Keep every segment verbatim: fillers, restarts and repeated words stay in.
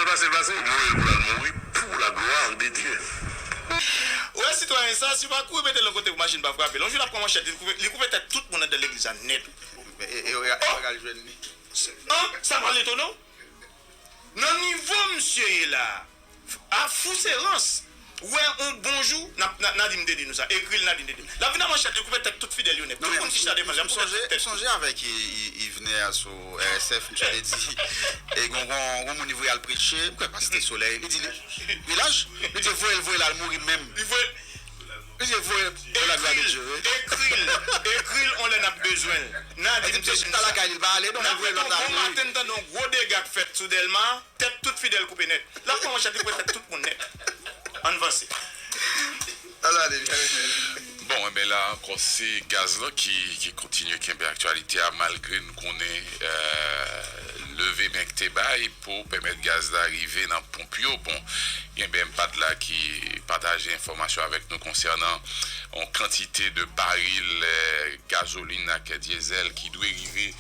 Pase, pase, voye l pou l al mouri pou la gloire de Dieu. Ou wè sitwayen sa, si w pa kouri mete l yon kote pou machin pa frape l, yon jou l ap pran manchèt, li koupe, li koupe tèt tout moun anndan legliz la nèt. E, e, e, e, pral jwenn li. An, sa pral etone w? Nan nivo misye ye la, a fou se rans. Ou wè, yon bon jou, n a, n a, Nadim te di nou sa. Ekri l, Nadim te di nou. L ap vin ak manchèt, li koupe tèt tout fidèl yo nèt. Tout moun ki chita devan l, y ap koupe tèt. M sonje avèk Yvenè a sou R S F, misye te di, e gon, gon, gon moun li voye al preche, m kwè pa Site Solèy, li di, li, Vilaj, li di, voye l, voye l al mouri menm. Li voye l. Li di, voye l pou la gloire de Dieu, wi. Ekri l, ekri l, ekri l, on lè n ap bezwen l. Nadim te di nou sa. N ap fè yon bon maten, n tande yon gwo dega k fèt sou Dèlma. Tèt tout fidèl koupe nèt. L ap pran manchèt, li koupe tèt tout moun nèt. Ann vanse. Ann ale, ann ale. Bon, enben la ankò, se gaz lan ki, ki kontinye kenbe aktyalite a, malgre n konnen, euh, leve men k te bay pou pèmèt gaz la rive nan ponp yo. Bon, gen B M Pad la ki pataje enfòmasyon avèk nou konsènan yon kantite de baril, euh, gazolin ak dyezèl ki dwe rive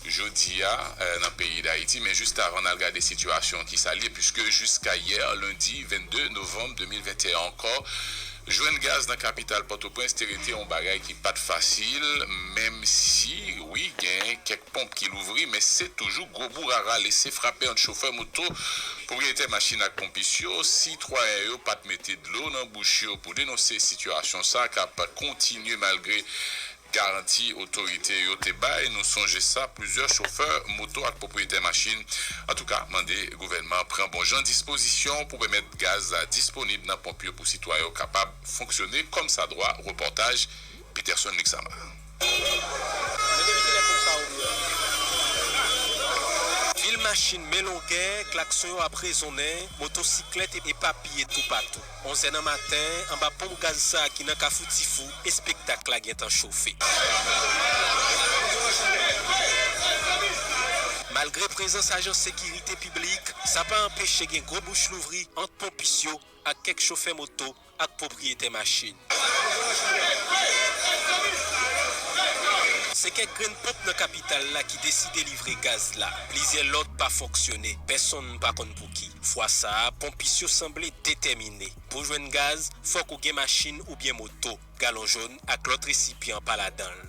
jodi a, eh, nan peyi Dayiti. Men jis avan n al gade sitiyasyon ki sa l ye, puiske jiska yè, lendi vennde novanm de mil venteyen ankò, jwenn gaz nan kapital Pòtoprens te rete yon bagay ki pa t fasil, menm si, wi, gen kèk ponp ki louvri, men se toujou gwo bourara lese frape ant chofè moto, pwopriyetè machin ak ponpis yo. Sitwayen yo pa t mete dlo nan bouch yo pou denonse sitiyasyon sa k ap kontinye malgre garanti otorite yo te bay. Nou sonje sa, plizyè chofè moto ak pwopriyetè machin, antouka, mande gouvènman an pran bon jan dispozisyon pou pèmèt gaz la disponib nan ponp yo pou sitwayen yo kapab fonksyone kòmsadwa. Repòtaj Peterson Luxama. Vil machin men longè, klakson yo ap rezonnen, motosiklèt epapye toupatou. Onzè nan maten, anba ponp gaz sa a ki nan Kafou Tifou, espektak la gentan chofe. Malgre prezans ajan sekirite piblik, sa pa anpeche gen gwo bouch louvri ant ponpis yo ak kèk chofè moto ak pwopriyetè machin. Se kèk grenn ponp nan kapital la ki deside livre gaz la. Plizyè lòt pa fonksyone. Pèsonn pa konn pouki. Fwa sa a, ponpis yo sanble detèmine. Pou w jwenn gaz, fòk ou gen machin oubyen moto. Galon jòn ak lòt resipyan pa ladan l.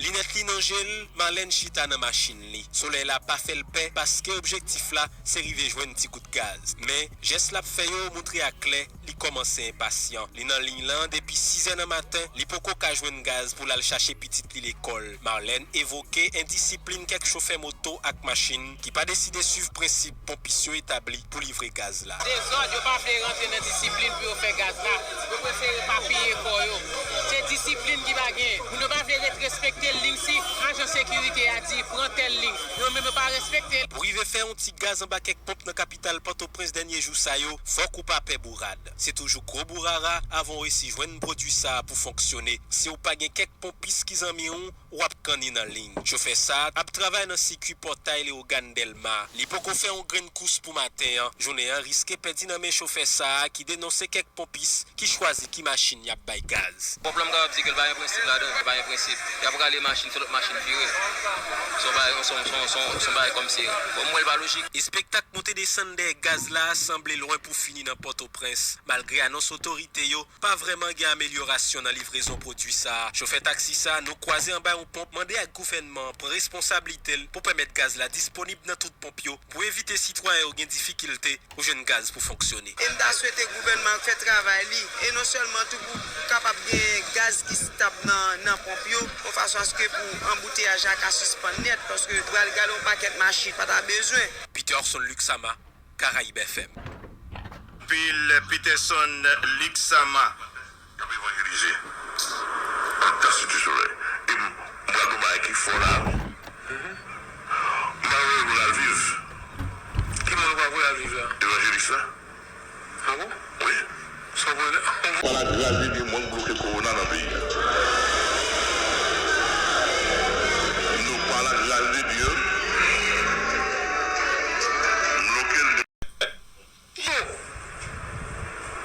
Linèt li nan je l, Marlène chita nan machin li. Solèy la pa fè l pè paske objektif la se rive jwenn ti kout gaz. Men, jès l ap fè yo montre aklè li kòmanse enpasyan. Li nan liy lan depi sizè nan maten, li poko ka jwenn gaz pou l al chache pitit li lekòl. Marlène evoke endisiplin kèk chofè moto ak machin ki pa deside swiv prensip ponpis yo etabli pou livre gaz la. Dezòd, yo pa vle rantre nan disiplin pou yo fè gaz la. Yo prefere epapiye kò yo. Se disiplin ki pa gen. Moun yo pa vle ret respekte liy. Si ajan sekirite a di pran tèl liy, yo menm yo pa respekte l. Pou rive fè yon ti gaz anba kèk ponp nan kapital Pòtoprens dènye jou sa yo, fòk ou pa pè bourad. Se toujou gwo bourara avan w resi jwenn pwodui sa a pou fonksyone. Si w pa gen kèk ponpis ki zanmi w, w ap kanni nan liy. Chofè sa a ap travay nan sikui pòtay Leyogàn Dèlma. Li poko fè yon grenn kous pou maten an. Jounen an riske pèdi nan men chofè sa a ki denonse kèk ponpis ki chwazi ki machin y ap bay gaz. Pòp la, m kapab di ke l pa gen prensip ladan l, li pa gen prensip. Y ap rale machin, fè lòt machin vire. Se yon bagay, se yon, se yon, se yon, se yon bagay kòmsi, bon, m wè l pa lojik. Espektak monte desann dèyè gaz la a sanble lwen pou fini nan Pòtoprens, malgre anons otorite yo. Pa vrèman gen amelyorasyon nan livrezon pwodui sa a. Chofè taksi sa a nou kwaze anba yon ponp mande ak gouvènman an pran responsablite l pou pèmèt gaz la disponib nan tout ponp yo pou evite sitwayen yo gen difikilte pou jwenn gaz pou fonksyone. E m ta swete gouvènman an fè travay li, e non sèlman tou pou kapab gen gaz ki stab nan, nan ponp yo, yon fason aske pou anbouteyaj la ka sispann nèt, paske pral gade yon pakèt machin pa ta bezwen. Peterson Luxama, Caraïbes F M. Pil Peterson Luxama. K ap evanjelize antan Site Solèy. E m, m pral di yon bagay ki fò la, wi. M pa wè yo pral viv. Ki moun ou pa vle al viv la? Evanjelis la. Ah bon? Wi. Sa w vle? Pa la gras de Dye, mwen bloke kowona nan peyi a. Nou pa la gras de Dye, m bloke l. Bon.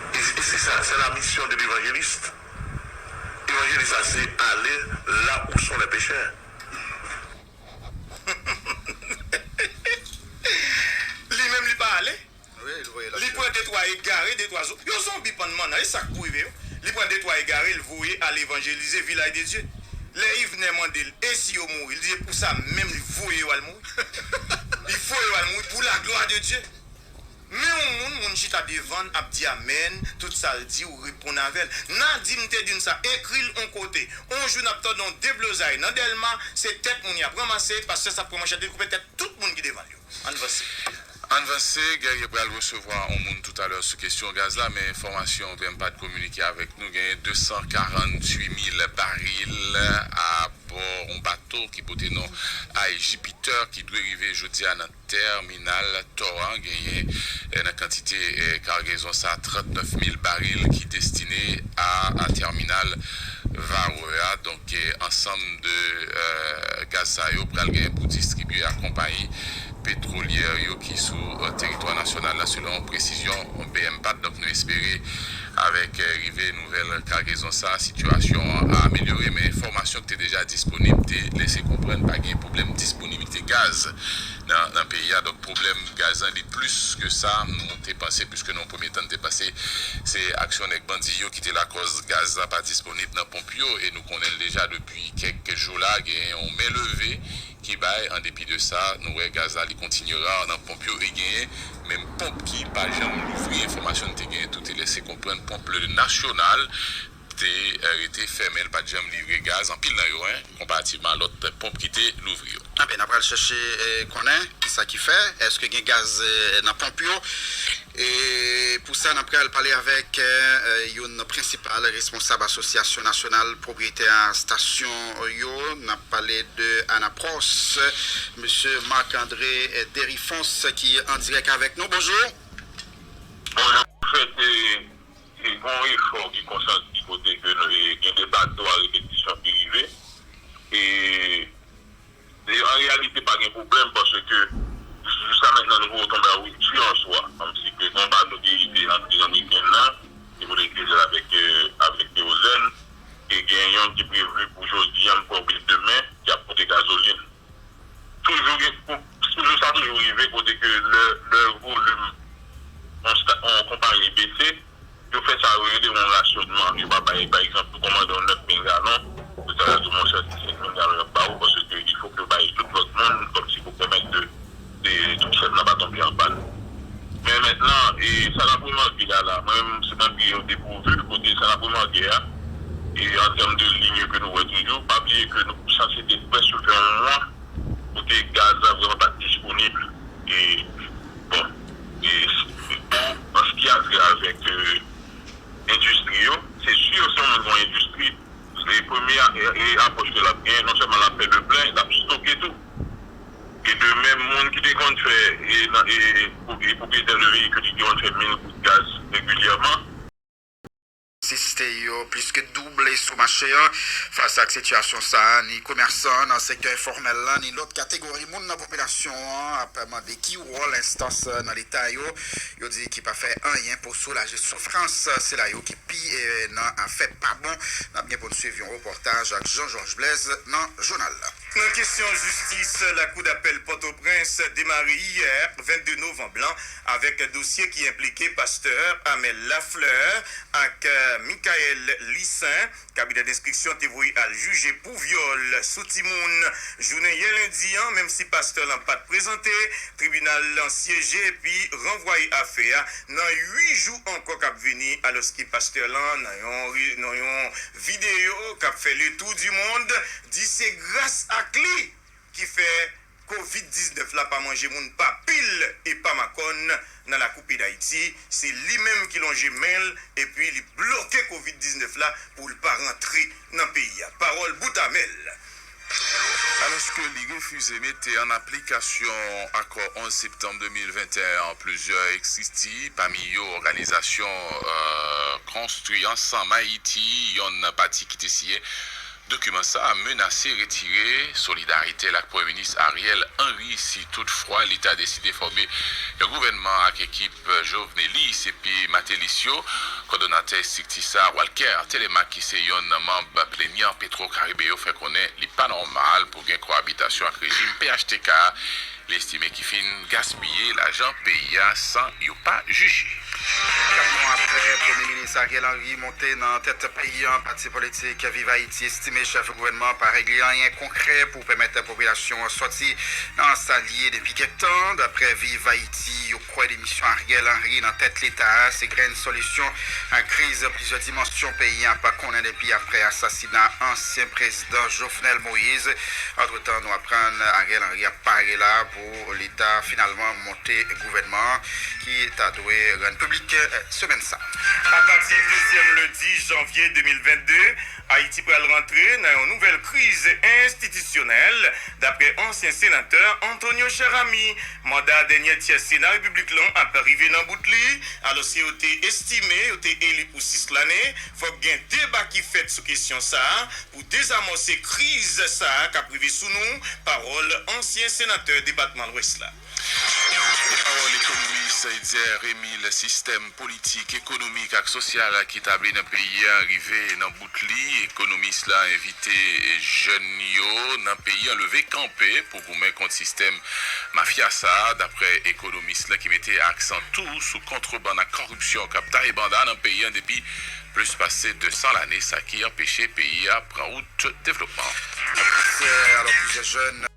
E, e se sa, c'est la mission de l'évangéliste. Evanjelis la, se aller là où sont les pécheurs. egare, de twa zo-, yo zonbi pann manna, e sa k pou rive yo. Li pran de twa egare, l voye al evanjelize vilaj de Dye. Lè Yvenè mande l, e si yo mouri? Li di, e pou sa menm li voye yo al mouri. Li voye yo al mouri pou laglwa de Dye. Men yon moun, moun chita devan l, ap di amèn, tout sa l di, ou reponn avè l. Nadim te di m sa, ekri l on kote. On jou n ap tande on deblozay nan Dèlma, se tèt moun y ap ranmase, pastè sa ap pran manchèt li koupe tèt tout moun ki devan l yo. Ann vanse. Ann vanse, Guerrier pral resevwa on moun toutalè sou kesyon gaz la, men enfòmasyon B M P A T kominike avèk nou, genyen de san karanntuit mil baril abò on bato ki pote non Air Jupiter ki dwe rive jodi a nan tèminal Tò a. Genyen, eh, nan kantite, eh, kagezon sa, trannèf mil baril ki destine a, a tèminal Varreux a. Donk, eh, ansanm de, eh, gaz sa yo pral genyen pou distribye a konpayi petwolyè yo ki sou, eh, teritwa nasyonal la, selon presizyon B M P A T. Donk, nou espere avèk, eh, rive nouvèl kagezon sa, sitiyasyon an a amelyore, men enfòmasyon ki te deja disponib te lese konprann pa gen pwoblèm disponiblite gaz nan, nan peyi a. Donk, pwoblèm gaz lan, li plis ke sa nou te panse, piske nan yon premye tan, nou te panse se aksyon nèg bandi yo ki te lakòz gaz la pa disponib nan ponp yo, e nou konnen l deja depi kèk jou la, genyen yon men leve ki bay. An depi de sa, nou wè gaz la, li kontinye ra nan ponp yo, e genyen menm ponp ki pa janm louvri. Enfòmasyon nou te genyen tou te lese konprann ponp Le National te, eh, rete fèmen, l pa t janm livre gaz, anpil nan yo, en, konparativman a lòt ponp ki te louvri yo. Anben, n ap pral chèche, eh, konnen kisa ki fè, èske gen gaz, eh, nan ponp yo? E pou sa, n ap pral pale avèk, eh, youn nan prensipal responsab Asosyasyon Nasyonal Pwopriyetè Estasyon yo. N ap pale de Anapros, Mesye Marc André, eh, Derifons, ki an dirèk avèk nou. Bonjou. Bonjou. An fèt, e, e, gen yon efò ki konsantre kote ke nou, e, gen de bato a repetisyon ki rive. E, e, an reyalite, pa gen pwoblèm paske jiska mentnan, nou poko tonbe a ripti an swa. Kòmsi ke gen yon bato ki rive antre nan wikenn nan, ki pote dizel avèk, e, avèk kerozèn. E gen yon ki previ pou jodi a, m kwè, oubyen demen, ki ap pote gazolin. Toujou gen, toujou sa toujou rive kote ke lè, lè volim yon sta-, yon konpayi bese, yo fè sa yo rele yon rasyonman. Yo pa bay, pa egzanp, tou kòmandan w nèf mil galon, yo ta di, monchè, se senk mil galon y ap ba ou, paske il faut que yo bay tout lòt moun, kòmsi pou pèmèt de, de tout chèn nan pa tonbe an pàn. Men mentnan, e sa n ap remake a la, mwen menm, se mwen ki o depouvi, kote sa n ap remake a, e an tèm de liy ke nou wè toujou, pa bliye ke nou sanse te prèske fè yon mwa kote gaz la vrèman pa t disponib. E, bon, e, bon, an sa ki a vwè avèk, e, endistri yo, se si se yon moun ki gen yon endistri, e premye, e, e apwòch ke l ap genyen, non sèlman l ap fè le plen, l ap stoke tou. E de menm, moun ki te konn fè, e, nan, e, e, pwopriyetè de veyikil ki te konn fè mil goud gaz regilyèman, asiste yo plis ke double sou mache a. Fas ak sitiyasyon sa a, ni komèsan nan sektè enfòmèl la, ni lòt kategori moun nan popilasyon an ap mande ki wòl enstans nan Leta yo, yo di ki pa fè anyen pou soulaje soufrans sila yo ki pi, eh, nan afè pa bon. N ap gen pou n swiv yon repòtaj ak Jean Georges Blaise nan jounal la. Nan kesyon jistis, Lakou dapèl Pòtoprens demare yè, vennde novanm lan, avèk dosye ki enplike pastè Amel Lafleur ak, eh, Michael Lissaint. Kabinè denstriksyon te voye al jije pou vyòl sou timoun. Jounen yè lendi an, menm si pastè lan pa t prezante, tribinal lan syeje epi ranvwaye afè a nan uit jou ankò k ap vini, alòske pastè lan, nan yon re-, nan yon videyo k ap fè le tour du monde, di se gras ak li ki fè kovid diznèf la pa manje moun pa pil e pa makòn nan lakou peyi Dayiti. Se li menm ki lonje men l epi li bloke kovid diznèf la pou l pa rantre nan peyi a. Pawòl bout Amel. Alòske li refize mete an aplikasyon akò onz septanm de mil venteyen an, plizyè estrikti, pami yo òganizasyon, euh, Konstwi Ansanm Ayiti, yon pati ki te siyen dokiman sa a, menase retire solidarite l ak Premye Minis Ariel Henry si toutfwa li ta deside fòme yon gouvènman ak ekip Jovenelis epi Martelly yo. Kòdonatè estrikti sa a, Walker Telemaque, ki se yonn nan manm plenyan Petro Caribe yo, fè konnen li pa nòmal pou gen koabitasyon ak rejim P H T K a, li estime ki fin gaspiye lajan peyi a san yo pa jije. Kat mwa apre Premye Minis Ariel Henry monte nan tèt peyi a, pati politik Viv Ayiti estime chèf gouvènman an pa regle anyen konkrè pou pèmèt popilasyon an sòti nan sa l ye depi kèk tan. Daprè Viv Ayiti, yo kwè demisyon Ariel Henry nan tèt Leta a se grenn solisyon a kriz plizyè dimansyon peyi a pa konnen depi apre asasina ansyen prezidan Jovenel Moïse. Antretan, nou aprann Ariel Henry ap pare la pou li ta finalman monte gouvènman an, ki ta dwe rann piblik, eh, semèn sa. Apati dezyèm lendi janvye de mil vennde, Ayiti pral rantre nan yon nouvèl kriz enstitisyonèl, daprè ansyen senatè Antonio Cheramy. Manda dènyè tyè Sena Repiblik lan ap rive nan bout li, alòske yo te estime yo te eli pou sis lane. Fòk gen deba ki fèt sou kesyon sa a pou dezamòse kriz sa a k ap rive sou nou, pawòl ansyen senatè depatman Lwès la. Pawòl ekonomis Etzer Emile, sistèm politik, ekonomik ak sosyal ki tabli nan peyi a rive nan bout li. Ekonomis la envite jèn yo nan peyi a leve kanpe pou goumen kont sistèm mafya sa a, daprè ekonomis la ki mete aksan tou sou kontrebann ak kòripsyon k ap taye banda nan peyi a depi plis pase de san lane, sa ki anpeche peyi a pran wout devlopman. Alò, plizyè jèn